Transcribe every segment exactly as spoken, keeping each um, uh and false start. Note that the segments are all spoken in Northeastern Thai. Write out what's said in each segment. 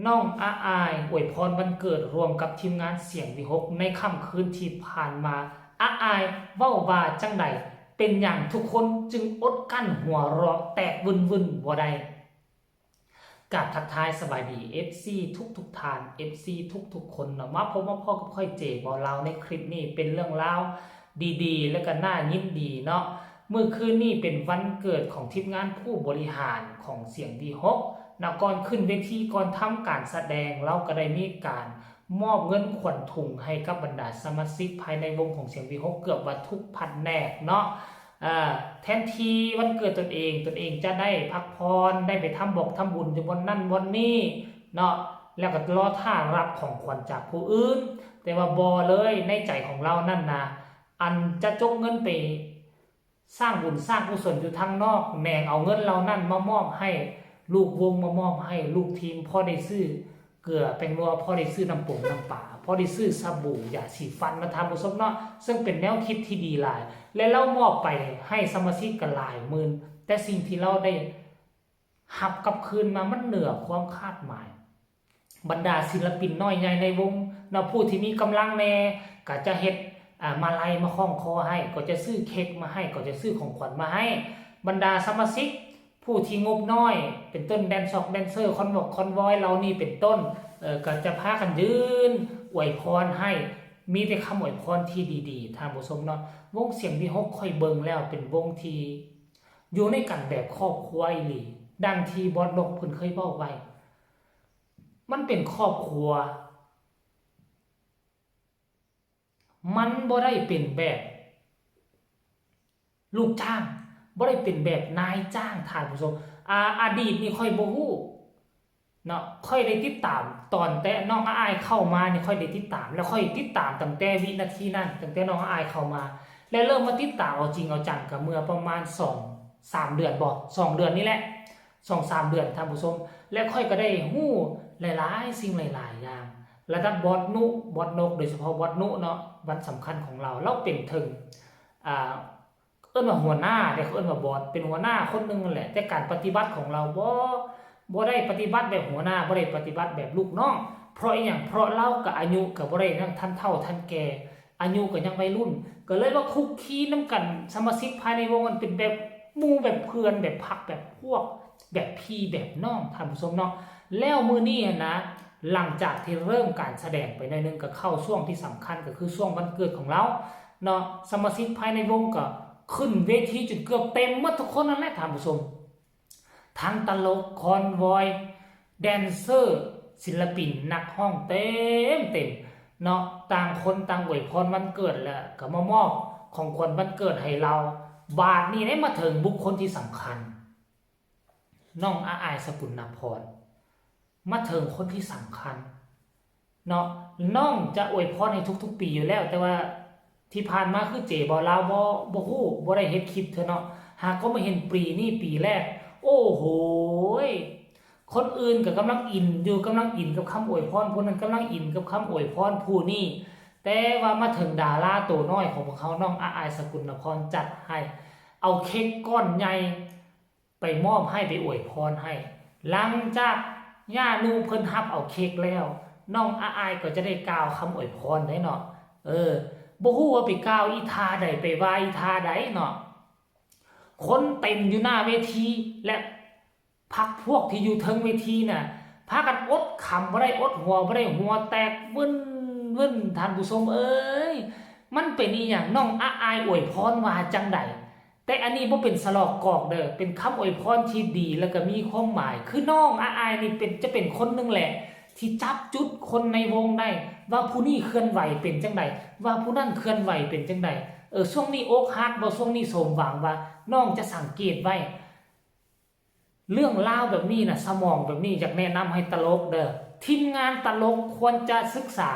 น้องอาอายอวยพรวันเกิดร่วมกับทีมงานเสียงวิหกในค่ำคืนที่ผ่านมา อาอายเว้าว่าจั่งใด เป็นหยังทุกคนจึงอดกลั้นหัวเราะแตกวึ่นๆบ่ได้ กราบทักทายสบายดี เอฟซี ทุกๆท่าน เอฟซี ทุกๆคนเนาะ มาพบมาพ้อกับข้อยเจบ่าวลาวในคลิปนี้เป็นเรื่องราวดีๆ และก็น่ายินดีเนาะ มื้อคืนนี้เป็นวันเกิดของทีมงานผู้บริหารของเสียงวิหกเนาะ ก่อนขึ้นเวทีก่อนทำการแสดง ลาวก็ได้มีการมอบเงินขวัญถุงให้กับบรรดาสมาชิกภายในวงของเสียงวิหกเกือบว่าทุกแผนกเนาะ อ่า แทนที่วันเกิดตนเอง ตนเองจะได้พักผ่อน ได้ไปทำบกทำบุญอยู่บ่อนนั่นบ่อนนี่เนาะ แล้วก็รอท่ารับของขวัญจากผู้อื่น แต่ว่าบ่เลย ในใจของลาวนั่นนะ อันจะจกเงินไปสร้างบุญสร้างกุศลอยู่ทางนอก แหน่งเอาเงินเหล่านั้นมามอบให้ลูกวง มามอบให้ลูกทีม พอได้ซื้อเกลือแป้งนัว พอได้ซื้อน้ำปงน้ำปลา พอได้ซื้อสบู่ยาสีฟันนะท่านผู้ชมเนาะ ซึ่งเป็นแนวคิดที่ดีหลาย และลาวมอบไปให้สมาชิกก็หลายหมื่น แต่สิ่งที่ลาวได้รับกลับคืนมามันเหนือความคาดหมาย บรรดาศิลปินน้อยใหญ่ในวงเนาะ ผู้ที่มีกำลังแหน่ก็จะเฮ็ด อ่า มาลัยมาคล้องคอให้ ก็จะซื้อเค้กมาให้ ก็จะซื้อของขวัญมาให้ บรรดาสมาชิกผู้ที่งบน้อย เป็นต้นแดนซอกแดนเซอร์ คอนวอกคอนวอยเหล่านี้เป็นต้น เอ่อ ก็จะพากันยืนอวยพรให้ มีแต่คำอวยพรที่ดีๆ ท่านผู้ชมเนาะ วงเสียงวิหกข้อยเบิ่งแล้วเป็นวงที่อยู่ในกันแบบครอบครัวอีหลี ดังที่บอสนกเพิ่นเคยเว้าไว้ มันเป็นครอบครัว มันบ่ได้เป็นแบบลูกจ้าง บ่ได้เป็นแบบนายจ้าง ท่านผู้ชม อ่า อดีตนี่ข้อยบ่ฮู้เนาะ ข้อยได้ติดตามตอนแต่น้องอาอายเข้ามานี่ ข้อยได้ติดตาม แล้วข้อยติดตามตั้งแต่วินาทีนั้น ตั้งแต่น้องอาอายเข้ามา และเริ่มมาติดตามเอาจริงเอาจังก็เมื่อประมาณสองสามเดือนบ่ สองเดือนนี่แหละ สองสามเดือน ท่านผู้ชม และข้อยก็ได้ฮู้หลายๆสิ่งหลายๆอย่าง ระดับบอสนุ บอสนก โดยเฉพาะบอสนุเนาะ วันสำคัญของลาว ลาวเป็นถึง อ่า เอิ้นว่าหัวหน้าเด้ เขาเอิ้นว่าบอส เป็นหัวหน้าคนหนึ่งนั่นแหละ แต่การปฏิบัติของลาวบ่ บ่ได้ปฏิบัติแบบหัวหน้า บ่ได้ปฏิบัติแบบลูกน้อง เพราะอิหยัง เพราะลาวก็อายุก็บ่ได้นั่นทันเฒ่าทันแก่ อายุก็ยังวัยรุ่น ก็เลยว่าคุกคีนำกัน สมาชิกภายในวงมันเป็นแบบหมู่แบบเพื่อน แบบพรรคแบบพวก แบบพี่แบบน้อง ท่านผู้ชมเนาะ แล้วมื้อนี้หั้นนะ หลังจากที่เริ่มการแสดงไปหน่อยหนึ่ง ก็เข้าช่วงที่สำคัญ ก็คือช่วงวันเกิดของลาวเนาะ สมาชิกภายในวงก็ขึ้นเวทีจนเกือบเต็มหมดทุกคนนั่นแหละ ท่านผู้ชม ทั้งตลก คอนวอย แดนเซอร์ ศิลปิน นักร้อง เต็มเต็มเนาะ ต่างคนต่างอวยพรวันเกิด แล้วก็มามอบของขวัญวันเกิดให้ลาว บาดนี้ได้มาถึงบุคคลที่สำคัญ น้องอาอาย สกุลนพร มาถึงคนที่สำคัญเนาะ น้องจะอวยพรให้ทุกๆปีอยู่แล้ว แต่ว่าที่ผ่านมาคือเจบ่าวลาวบ่ บ่ฮู้ บ่ได้เฮ็ดคลิปเทื่อเนาะ หากก็มาเห็นปีนี้ปีแรก โอ้โหย คนอื่นก็กำลังอินอยู่ กำลังอินกับคำอวยพรผู้นั้น กำลังอินกับคำอวยพรผู้นี้ แต่ว่ามาถึงดาราตัวน้อยของพวกเขา น้องอาอาย สกุลนพร จัดให้ เอาเค้กก้อนใหญ่ไปมอบให้ ไปอวยพรให้ หลังจากย่านุเพิ่นรับเอาเค้กแล้ว น้องอาอายก็จะได้กล่าวคำอวยพรได้เนาะ เออ บ่ฮู้ว่าไปกล่าวอีท่าใด ไปว่าอีท่าใดเนาะ คนเต็มอยู่หน้าเวที และพรรคพวกที่อยู่เทิงเวทีน่ะ พากันอดขำบ่ได้ อดหัวบ่ได้ หัวแตกวึ่นวึ่น ท่านผู้ชมเอ้ย มันเป็นอีหยัง น้องอาอายอวยพรว่าจั่งใด แต่อันนี้บ่เป็นสลอกกอกเด้อ เป็นคำอวยพรที่ดีแล้วก็มีความหมาย คือน้องอาอายนี่เป็น จะเป็นคนหนึ่งแหละ ที่จับจุดคนในวงได้ ว่าผู้นี้เคลื่อนไหวเป็นจั่งใด ว่าผู้นั้นเคลื่อนไหวเป็นจั่งใด เออ ช่วงนี้อกหักบ่ ช่วงนี้สมหวังบ่ น้องจะสังเกตไว้ เรื่องราวแบบนี้น่ะ สมองแบบนี้อยากแนะนำให้ตลกเด้อ ทีมงานตลกควรจะศึกษา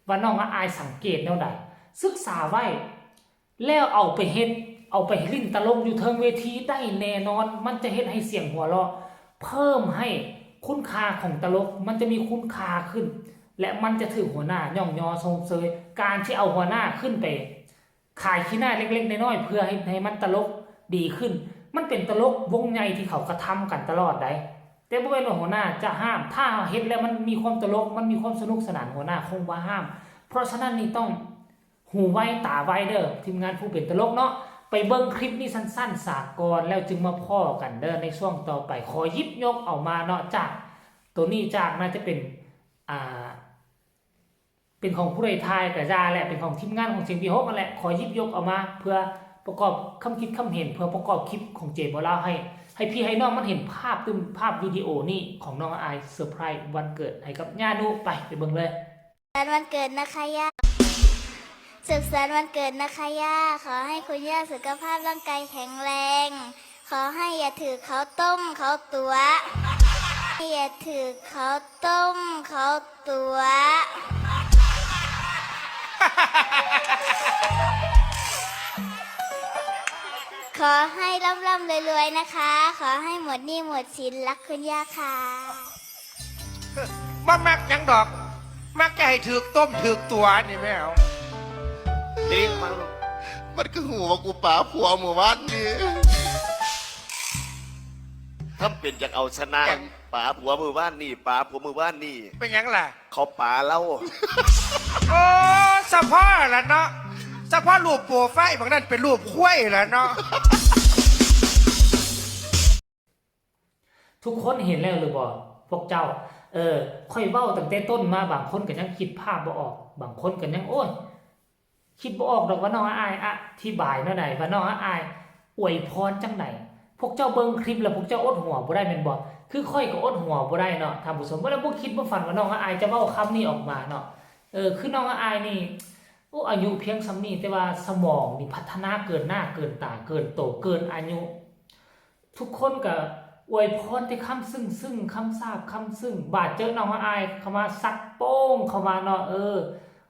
ว่าน้องอาอายสังเกตแนวใด ศึกษาไว้ แล้วเอาไปเฮ็ด เอาไปเล่นตลกอยู่เทิงเวทีได้แน่นอน มันจะเฮ็ดให้เสียงหัวเราะ เพิ่มให้คุณค่าของตลก มันจะมีคุณค่าขึ้น และมันจะถืกหัวหน้าย่องยอชมเชย การที่เอาหัวหน้าขึ้นไปขายขี้หน้าเล็กๆน้อยๆ เพื่อให้ ให้มันตลกดีขึ้น มันเป็นตลกวงใหญ่ที่เขากระทำกันตลอดได้ แต่บ่แม่นว่าหัวหน้าจะห้าม ถ้าเฮ็ดแล้วมันมีความตลก มันมีความสนุกสนาน หัวหน้าคงบ่ห้าม เพราะฉะนั้นนี่ต้องหูไวตาไวเด้อ ทีมงานผู้เป็นตลกเนาะ ไปเบิ่งคลิปนี้สั้นๆ สากอน แล้วจึงมาพ้อกันเด้อ ในช่วงต่อไป ขอหยิบยกเอามาเนาะ จากตัวนี้ จากน่าจะเป็น อ่า เป็นของผู้ใดถ่ายก็อย่าแหละ เป็นของทีมงานของเสียงวีหกนั่นแหละ ขอหยิบยกเอามาเพื่อประกอบคำคิดคำเห็น เพื่อประกอบคลิปของเจมส์บ่าวลาวให้ ให้พี่ให้น้องมันเห็นภาพตึม ภาพวิดีโอนี้ของน้องอายเซอร์ไพรส์วันเกิดให้กับย่านุ ไป ไปเบิ่งเลย สันต์วันเกิดนะคะย่า สุขสันต์วันเกิดนะคะย่า ขอให้คุณย่าสุขภาพร่างกายแข็งแรง ขอให้อย่าถืกเขาต้มเขาตั๋ว อย่าถืกเขาต้มเขาตั๋ว ขอให้ร่ำร่ำรวยรวยๆนะคะ ขอให้หมดหนี้หมดสิน รักคุณย่าค่ะ บ่มักหยังดอก มักจะให้ถืกต้มถืกตั๋วนี่แม่เอา นี่มัน มันคือหูว่ากูป๋าผัวเมื่อวานนี่ ถ้าเป็นอยากเอาชนะป๋าผัวมือบ้านนี่ป๋าผัวมือบ้านนี่ เป็นหยังล่ะ เขาป๋าเล่า โอ้สะพ่อละเนาะสะพ่อรูปโปรไฟล์บางนั้นเป็นรูปควายละเนาะ ทุกคนเห็นแล้วหรือบ่ พวกเจ้า เออ ข้อยเว้าตั้งแต่ต้นมา บางคนก็ยังคิดภาพบ่ออก บางคนก็ยัง โอ้ย คิดบ่ออกดอกว่าน้องอายอธิบายแนวใด ว่าน้องอายอวยพรจั่งใด พวกเจ้าเบิ่งคลิปแล้วพวกเจ้าอดหัวบ่ได้แม่นบ่ คือข้อยก็อดหัวบ่ได้เนาะ ท่านผู้ชม บ่ได้บ่คิดบ่ฝันว่าน้องอายจะเว้าคำนี้ออกมาเนาะ เออ คือน้องอายนี่ โอ้ อายุเพียงส่ำนี้ แต่ว่าสมองนี่พัฒนาเกินหน้าเกินตา เกินโต เกินอายุ ทุกคนก็อวยพรแต่คำซึ้งๆ คำซาบคำซึ้ง บาดเจอน้องอายเข้ามาซัดโป้งเข้ามาเนาะ เออ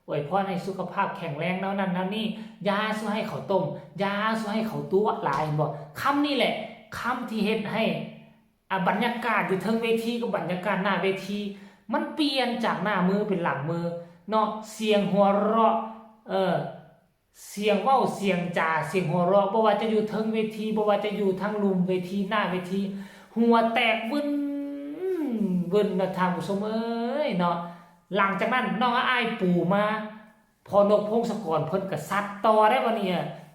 อวยพรให้สุขภาพแข็งแรงแนวนั้นแนวนี้ อย่าสู่ให้เขาต้ม อย่าสู่ให้เขาตั๋วหลาย เห็นบ่ คำนี้แหละ คำที่เฮ็ดให้ อ่ะ บรรยากาศอยู่เทิงเวทีกับบรรยากาศหน้าเวที มันเปลี่ยนจากหน้ามือเป็นหลังมือเนาะ เสียงหัวเราะ เออ เสียงเว้า เสียงจา เสียงหัวเราะ บ่ว่าจะอยู่เทิงเวที บ่ว่าจะอยู่ทางลุ่มเวที หน้าเวที หัวแตกวึ่นวึ่นนะท่านผู้ชมเอ้ยเนาะ หลังจากนั้นน้องอายปูมา พอนกพงศกรเพิ่นก็ซัดต่อได้บัดนี้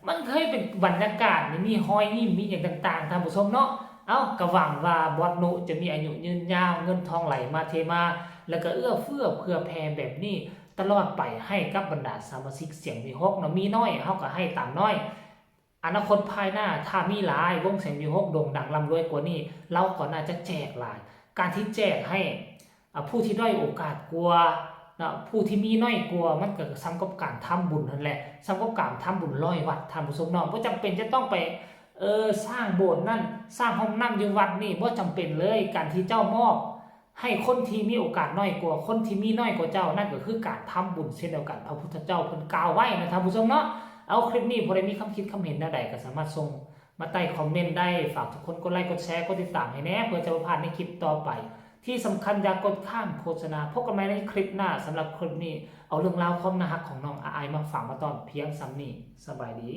มันเคยเป็นบรรยากาศนี่ มีฮอยยิ้ม มีหยังต่างๆ ท่านผู้ชมเนาะ เอ้า ก็หวังว่าบอสนุจะมีอายุยืนยาว เงินทองไหลมาเทมา แล้วก็เอื้อเฟื้อเผื่อแผ่แบบนี้ตลอดไปให้กับบรรดาสมาชิกเสียงวีหกเนาะ มีน้อยเฮาก็ให้ตามน้อย อนาคตภายหน้าถ้ามีหลายวงเสียงวีหกโด่งดังร่ำรวยกว่านี้ เราก็น่าจะแจกหลาย การที่แจกให้ อ่ะ ผู้ที่ด้อยโอกาสกว่าเนาะ ผู้ที่มีน้อยกว่า มันก็ส่ำกับการทำบุญนั่นแหละ ส่ำกับการทำบุญร้อยวัด ท่านผู้ชมเนาะ บ่จำเป็นจะต้องไป เออ สร้างโบสถ์นั่น สร้างห้องน้ำอยู่วัดนี่ บ่จำเป็นเลย การที่เจ้ามอบให้คนที่มีโอกาสน้อยกว่า คนที่มีน้อยกว่าเจ้า นั่นก็คือการทำบุญเช่นเดียวกัน พระพุทธเจ้าเพิ่นกล่าวไว้นะท่านผู้ชมเนาะ เอา คลิปนี้ผู้ใดมีความคิดความเห็นแนวใดก็สามารถส่งมาใต้คอมเมนต์ได้ ฝากทุกคนกดไลค์กดแชร์กดติดตามให้แหน่ เพื่อจะบ่พลาดในคลิปต่อไป ที่สำคัญอย่ากดข้ามโฆษณา พบกันใหม่ในคลิปหน้า สำหรับคลิปนี้เอาเรื่องราวความน่าฮักของน้องอายมาฝากมาตอนเพียงส่ำนี้ สบายดี